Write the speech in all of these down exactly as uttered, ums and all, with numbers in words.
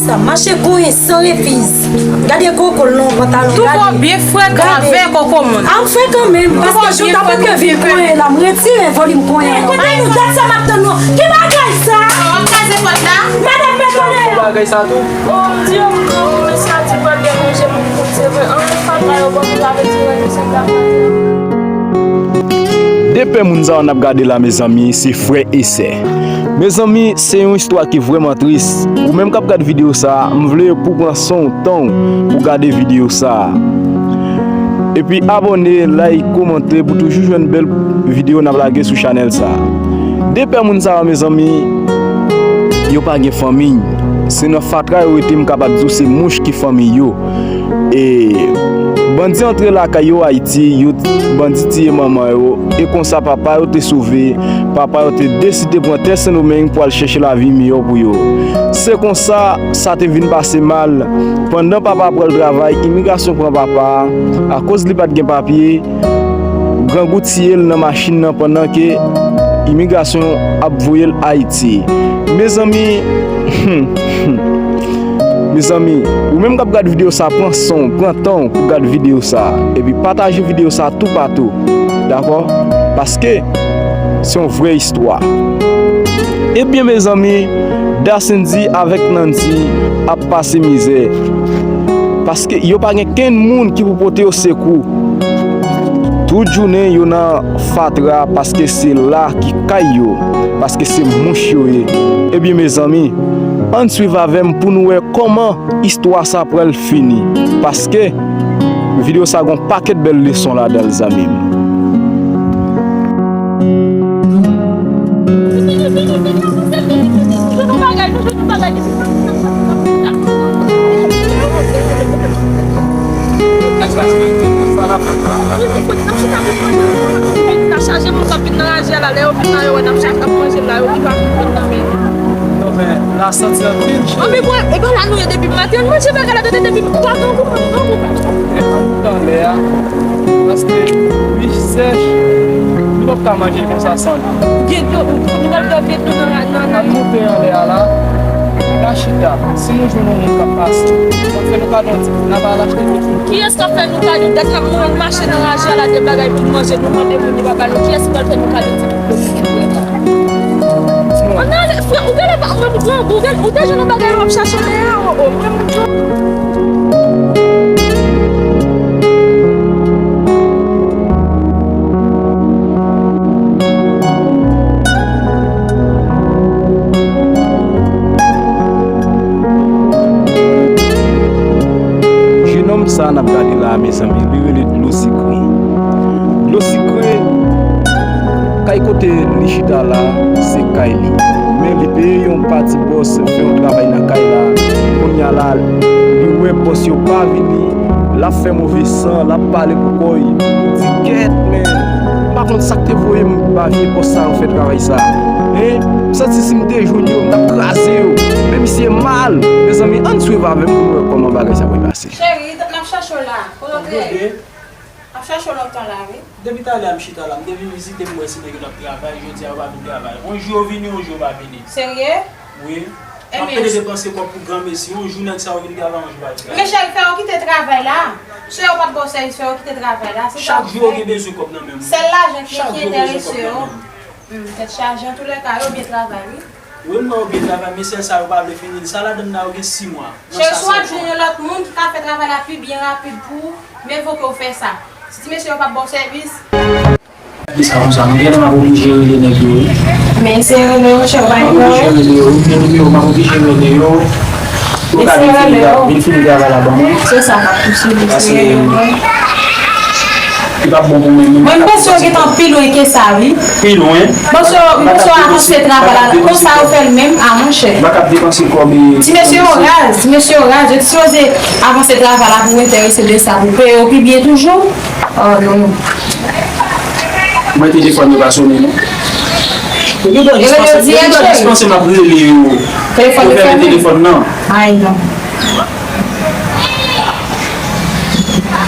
Sa mache konyen san refiz. Gade koko l nan pantalon. Tou gade. Kò byen frekan avè koko moun. A m frekan menm, paske jou ta pral ke vin konyen la, m retire volim konyen an. Kote nou dat sa m ap tann nou? Ki bagay sa? Madanm Petronella. Bagay sa tou. Oh, Dieu, non, mesye a di pral gen manje pou m konn se vre. An, fatra yo ban m la retire nou se gafati. De pè moun sa yo n ap gade la, mezanmi, se frè e sè. Mezanmi, se yon istwa ki vrèman tris. Ou menm k ap gad videyo sa a, m vle pou w pran son w, tan w pou gade videyo sa a. Epi abòne, like, kòmante pou toujou jwenn bèl videyo n ap lage sou chanèl sa a. De pè moun sa yo, mezanmi, yo pa gen fanmi. Se nan fatra yo rete, m kapab di w se mouch ki fanmi yo. E bandi antre lakay yo Ayiti, yo bandi tiye manman yo, e konsa papa yo te sove, papa yo te deside pran tè Sendomeng pou al chèche lavi miyò pou yo. Se konsa sa te vin pase mal. Pandan papa pral travay, imigrasyon pran papa a, akoz li pa t gen papye, grangou tiye l nan machin nan pandan ke imigrasyon ap voye l Ayiti. Mezanmi, mezanmi, ou menm k ap gad videyo sa, pran son w, pran tan w pou gad videyo sa, epi pataje videyo sa toupatou, dakò? Paske se yon vrè istwa. Ebyen, mezanmi, Dasendy avèk Nandy ap pase mizè. Paske yo pa gen kenn moun ki pou pote yo sekou. Tout jounen yo nan fatra paske se la ki kay yo, paske se mouch yo ye. Ebyen, mezanmi, ann swiv avè m pou nou wè kòman istwa sa pral fini. Paske videyo sa gon pakèt bèl leson ladan l, zanmi m. N ap chaje moun k ap vin nan raje a la, lè yo vin la, yo wè n ap chaje, n ap manje la, yo rive ak tout nan men. Non, men, la santi anpil, cheri. Anpil, bon, e pa la nou ye depi maten, n manje bagay la, depi, depi, ou pa grangou, mwen, grangou. Tan lè a, paske wi sèch, nou p ap ka manje konsa san li. Gen dlo, nou pral fè dlo nan, nan, nan. An moute anlè a la, n a chita. Si nou jwenn yon moun k ap pase, n ap fè nou kado yon ti, n ap al achte dlo pou nou. Kiyès k ap fè nou kado? Dat n ap mouri, n mache nan raje a la, de bagay pou n manje, nou mande moun, li pa ba nou. Kiyès ki pral fè nou kado ti Ann ale, frè, ou genlè pa, mwen, mwen, ou genlè, ou te jwenn yon bagay w ap chache anlè a, o, o, mwen, mwen. Jenòm sa n ap gade la, mezanmi, li rele Dlo Sikre. Dlo Sikre, kay kote li chita la, se kay li. Men li peye yon pati bòs, fè yon travay nan kay la. Kounye a la, li wè bòs yo pa vini, l ap fè move san, l ap pale pou kò l. Li di, "Kèt, men, m pa konn sa k te voye m ba vye bòs sa yo fè travay sa. Hein? M santi si m te jwenn yo, m t ap kraze yo." Men misye mal. Mezanmi, ann swiv avè m pou nou wè kòman bagay sa pral pase. Cheri, n ap chache w la. Kote w te ye? Ap chache w lontan la, wi. Depi talè a m chita la, m te vin vizite m wè si nèg yo t ap travay, jodi a yo pa vin travay. Yon jou yo vini, yon jou yo pa vini. Serye? Wi. M ap pede depanse kòb pou granmesi, yon jou nèg sa yo vin travay, yon jou pa vin travay. Men cheri, fè yo kite travay la. Se yo pa t ba w sèvis, fè yo kite travay la. Se sa w fè. Chak jou yo gen bezwen kòb nan men m. Sèl lajan ki, ki enterese yo. Hmm, tèt chaje, antoulèka, yo byen travay, wi. Wi, m wè yo byen travay, men sèl sa yo pa vle fini l. Sa ladann la, yo gen sis mwa. Cheri, si w ap jwenn yon lòt moun ki ka fè travay la pi byen rapid pou ou, m evoke w fè sa. Si ti mesye yo p ap ba w sèvis. Di sa konsa, non, genlè m ap oblije rele nèg yo, wi. Men eseye rele yo, chè, w pa gen pwoblèm. M ap oblije rele yo, wi. Gen nimewo, m ap oblije rele yo. Yo ka vin fini, vin fini travay la ban mwen. Se sa k ap pouse m eseye rele yo. Li p ap bon pou mwen menm. Mwen, m panse yo gentan pi lwen ke sa, wi. Pi lwen? M panse yo, m panse yo avanse travay la. Konsa yo fè l menm, a, monchè. M pa kab depanse kòb e. Ti mesye yo raz, ti mesye yo raz. Yo te sipoze avanse travay la pou enterese de sa, pou peye yo pi byen toujou. Oh, non, non. Mwen, telefòn yo pa sonnen, non. Yo gentan jis panse, yo gentan jis panse m ap rele yo. Telefòn yo fèmen. Yo fèmen telefòn nan. Ay, non.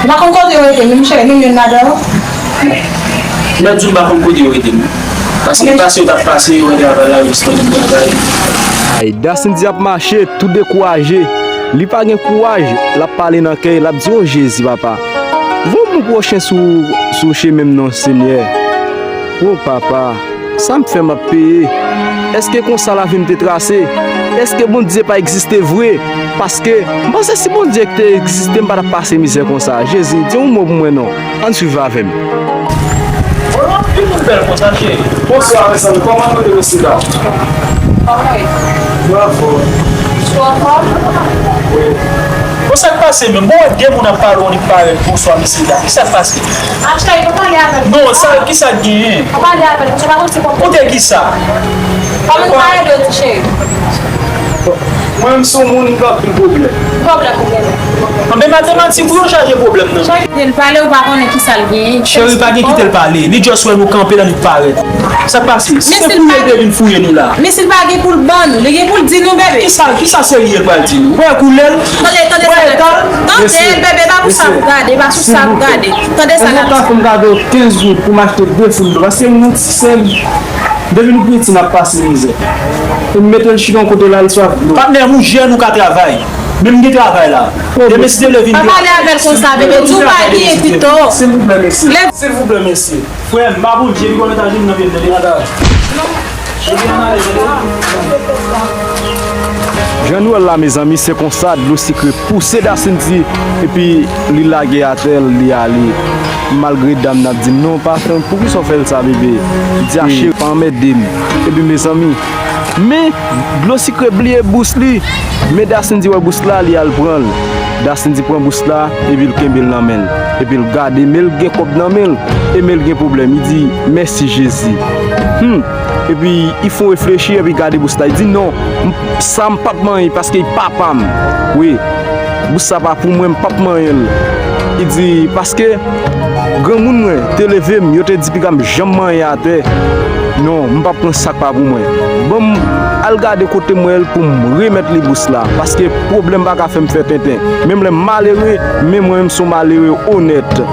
Ou pa konn kote yo rete, menm chè, menm youn ladan yo. Mèt di w m pa konn kote yo rete, non. Paske pase yo t ap pase, yo wè travay la, yo sispann travay. Ay, Dasindy ap mache, tou dekouraje. Li pa gen kouraj, l ap pale nan kè l, l ap di, "O Jezi, papa, voye yon moun pwochen sou, sou chemen m non, Senyè. O papa, sa m fè m ap peye. Èske konsa lavi m te trase? Èske Bondye pa egziste vre? Paske m panse si Bondye te egziste, m pa t ap pase mizè konsa. Jezi, di yon mo pou mwen non." Ann swiv avè m. Yon moun bèl konsa, cheri. Bonswa, mezanmi. Kòman nou ye, mesye dam? Bravo. Ou anfòm? Wi. Bon, sa k pase menm? Bon, wè de moun ap pale, ou annik parèt, bonswa, mesye dam. Ki sa k pase? Ah, cheri, pa pale avè l. Non, sa, ki sa k genyen? Pa pale avè l, se pa konn si konn. Kote ki sa? Kòman nou ka ede w, ti cheri? Mwen menm, se yon moun ki gen anpil pwoblèm. Pwoblèm ou genyen? Anben, matematik ou yo chaje pwoblèm nan. Cheri, kite l pale, ou pa konnen ki sa l genyen. Cheri, pa gen kite l pale. Li just wè nou kanpe la, li parèt. Sa k pase? Si se fouye l te vin fouye nou la. Men si l pa gen pou l ban nou, li gen pou l di nou, bebe. Ki sa, ki sa serye l pral di nou? Wè koulè l? Tande, tande sa l ap di. Tande, bebe, pa pou sa pou gade, pa sou sa pou gade. Tande sa l ap di. Èske w ka fè m kado kenz goud pou m achte de foul dlo? Paske m yon ti sèm. Depi nou piti, n ap pase mizè. E m mete l chita yon kote la, l swaf dlo. Patnè m, ou jèn, ou ka travay. Men m gen travay la. Demen, si Dye vle, vin. Pa pale avè l konsa, bebe. Di w pa gen pito. Silvouplè, mesye. Silvouplè, mesye. Frè m, pa Bondye, li konn eta li nan pye m tande. Jan nou wè l la, mezanmi, se konsa, dlo sikre pouse Dasindy, epi li lage atè l, li ale. Malgre dam nan ap di m, "Non, pa fè, poukisa w fè l sa, bebe?" Li di, "A, cheri, pa anmède m." Epi, mezanmi, men dlo sikre bliye bous li. Men Dasindy wè bous la, li al pran l. Dasindy pran bous la, epi l kenbe l nan men l. Epi l gade, men l gen kòb nan men l, e men l gen pwoblèm. Li di, "Mèsi, Jezi." Hmm. Epi, li fè w reflechi, epi gade bous la. Li di, "Non, m, sa m p ap manyen, paske li papa m." Wi. Bous sa pa pou mwen, m p ap manyen l. Li di, "Paske granmoun mwen te leve m, yo te di piga m janm manyen atè. Non, m p ap pran sa k pa pou mwen. Ban m al gade kote m wè l pou m remèt li bous la, paske pwoblèm pa ka fè m fè tenten. Menm lè m malere, men mwen menm se yon malere onèt.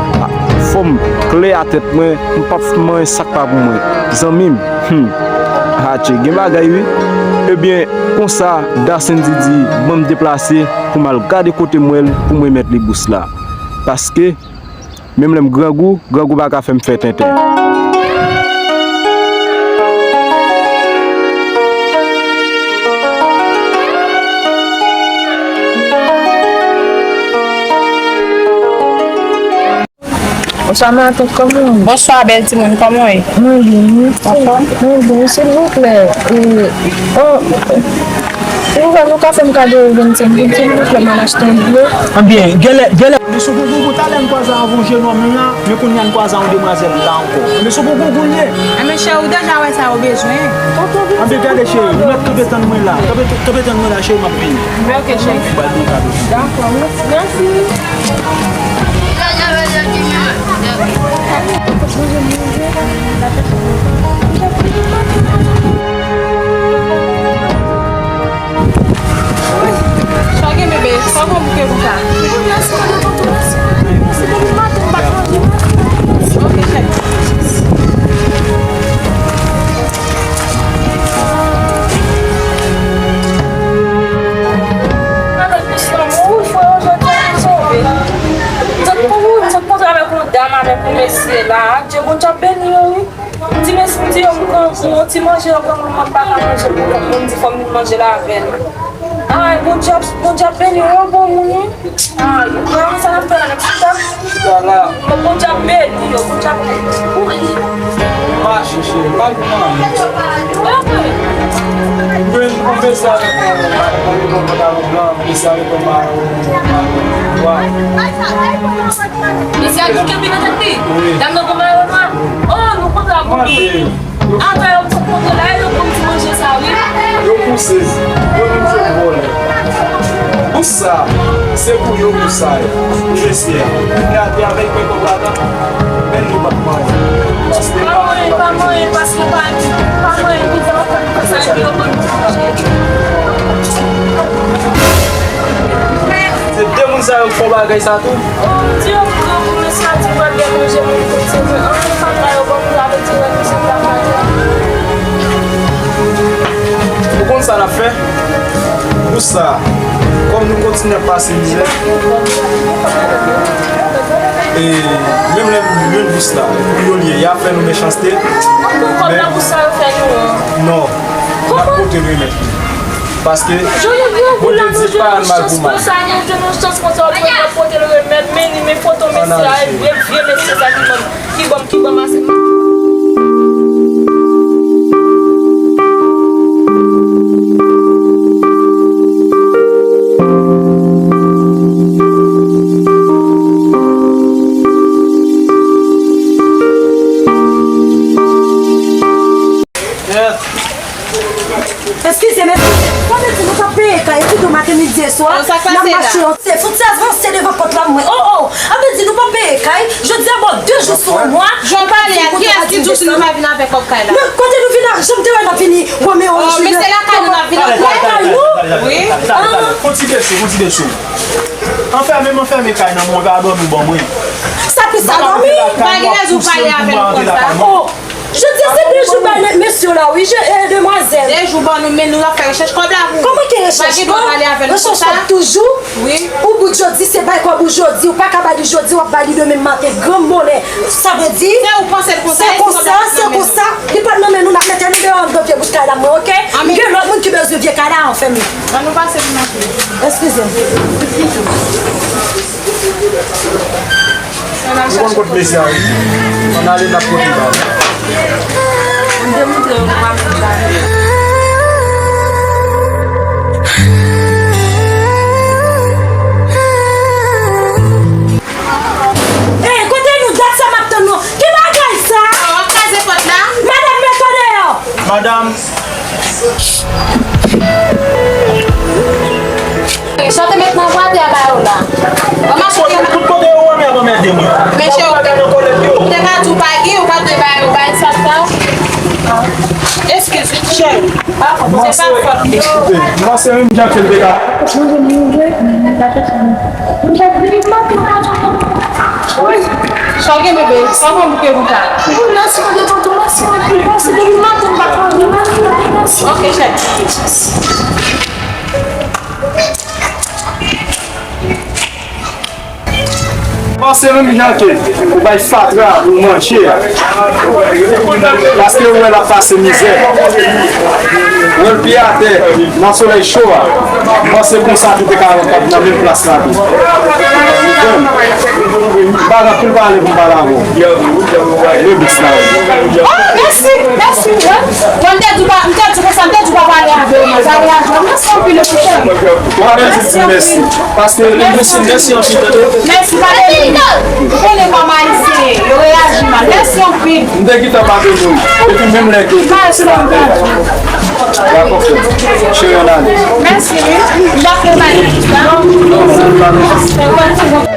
Fò m klè a tèt mwen, m p ap manyen sa k pa pou mwen." Zanmi m, hmm, atche, gen bagay wi. Ebyen, konsa, Dasindy di, "Ban m deplase pou m al gade kote m wè l pou m remèt li bous la. Paske, menm lè m grangou, grangou pa ka fè m fè tenten." Bonswa, matant, kòman w ye? Bonswa, bèl timoun, kòman w ye? Mwen byen, mèsi. Anfòm? Mwen byen, silvouplè. E, o, silvouplè, nou ka fè m kado vennsenk goud, silvouplè, m al achte yon dlo. Anben, genlè, genlè. Mesye Gougou, talè n kwaze avè yon jenòm la, men kounye a n kwaze yon demwazèl la ankò. Mesye Gougou, kounye. Anben, cheri, ou deja wè sa yo bezwen. Anben, gade, cheri, ou mèt kanpe tann mwen la. Kanpe, kanpe tann mwen la, cheri, m ap vini. Ok, cheri. Ba nou kado. Dakò, mèsi. Mèsi. Sa gen bebe, sa gen bouke pou sa. Ok, chèf. Avèk plis lanmou, wi, frè, jodi a nou sove. Zòt konn, zòt kontre avèk yon dam, avèk yon mesye la. Adje, Bondye ap beni yo, wi. M di, men si m di yo m grangou, yon ti manje yo grangou, m pa ka manje pou kont mwen, m di fò m vin manje la avè l. Ay, Bondye ap, Bondye ap beni yo, bon moun, wi. Ay, bon, sa n ap fè la, n ap chita? Chita la. Bon, Bondye ap beni yo, Bondye ap beni yo. Mache, cheri, pa vin nan. Mwen, mwen fè sa avèk, euh, pantalon blan, mwen fè sa avèk, euh, mayo, mayo nwa. Mesye a tou kenbe nan tèt li. Wi. Dam nan gon mayo nwa. Oh, nou konn la pou li. Mande. Atò yo sot monte la, yo konn ti manje sa, wi. Yo pouse, yo vin jwenn vòlè. Pou sa, se pou yo, pou sa, pou mesye a. Li ate avèk men kontrata, men li pa t manyen. Paske pa manyen, pa manyen, paske pa, pa manyen, ki fè yo fè sa, epi yo konn ti manje. Se de moun sa yo k fè bagay sa tou. Oh, Bondye, pou mwen, pou mesye a di pral gen manje pou l kontinye. An, fatra yo ban m la, retire nou sou travay la. Ou konn sa n ap fè? Sa, kòm nou kontinye ap pase mizè, e menm lè youn bous la, pou yo l ye, y ap fè nou mechanste. Kòb la pou sa yo fè nou an. Non, n ap pote l remèt li. Paske Bondye di pa al mal pou mal. Sa, nou jwenn yon chans konsa, w ap pote l remèt, men li, men foto mesye a, e vye, vye mesye sa ki ban m, ki ban m, ki ban m ase. Eskize m, eskize m. Sa vle di nou p ap peye kay, epi demen maten, midi e swa, n ap mache. Se fout se avanse devan pòt la, mwen. Oh, oh. Sa vle di nou p ap peye kay. Jodi a, bon, de jou sou yon mwa. Jan pale a, kiyès ki di w si nou pa vin avèk kòb kay la? Men kote nou vin a, jan m te wè n ap vini Romeo Juliet. Oh, men se lakay nou n ap vin antre. Lakay nou? Wi. Fon ti bese, fon ti bese. Anfèmen m, anfèmen kay nan men w, pa dòmi w ban mwen. Sa ki sa dòmi? Pa gen lè di w pale avè nou konsa. Oh. Jodi a se de jou bay mesye la, wi, je, eh, demwazèl. De jou ban nou, men nou ap fè rechèch kòb la pou ou. Kòman ke rechèch kòb? Rechèch kòb toujou? Wi. Ou bout jodi, se bay kòb ou jodi, ou pa ka ba li jodi, w ap ba li demen maten, granm bonè. Sa vle di, se ou panse l konsa, se konsa, se konsa. Li pa t nan men nou, n ap mete nou deyò anndan vye bout kay la, mwen, oke? M gen lòt moun ki bezwen vye kay la, anfen, men. Ann nou pase pou mache. Eskize m. Ou konn kot mesye a rete. Ann ale, n ap pote l ba ou. Ey, kote nou? Dat sa m ap tann nou. Ki bagay sa? W ap kraze pòt la? Madanm, met w deyò. Madanm. Sa w te met nan bwat a ba yo la. Bon, mache. Tout kote yo wè m ap anmède mwen. Men chè, ou te ka di w pa gen, ou pa t dwe ba yo, bay sa sa. Eskize, chè. Se pa fòt li. Mwen se menm jan ke l te ka. Sa gen bebe, sa bon bouke pou ta. Mèsi, mèsi, mèsi, mèsi. Ok, chè. Panse menm jan ke ou bay fatra pou manje a. Paske ou wè l ap pase mizè. Wè l pye atè nan solèy cho a. Panse konsa tou te ka nan menm plas la tou. M pa gen anpil pale pou m pale avè w. Rebis la. Oh, mèsi, mèsi, wi. Bon, m te di w pa, m te di w konsa, m te di w pa pale avè w, non. Sa vle di, mèsi anpil, wi, chè. Ou pa bezwen di mèsi. Paske mèsi, mèsi anpil, tande. Mèsi, pa de rien. Ou konnen kòman Ayisyen ye, yo reyaji mal. Mèsi anpil. M te gentan pardone w. Epi menm lè ke se la tè. Dakò, frè. Cheri, ann ale. Mèsi, wi. M pa fè mal.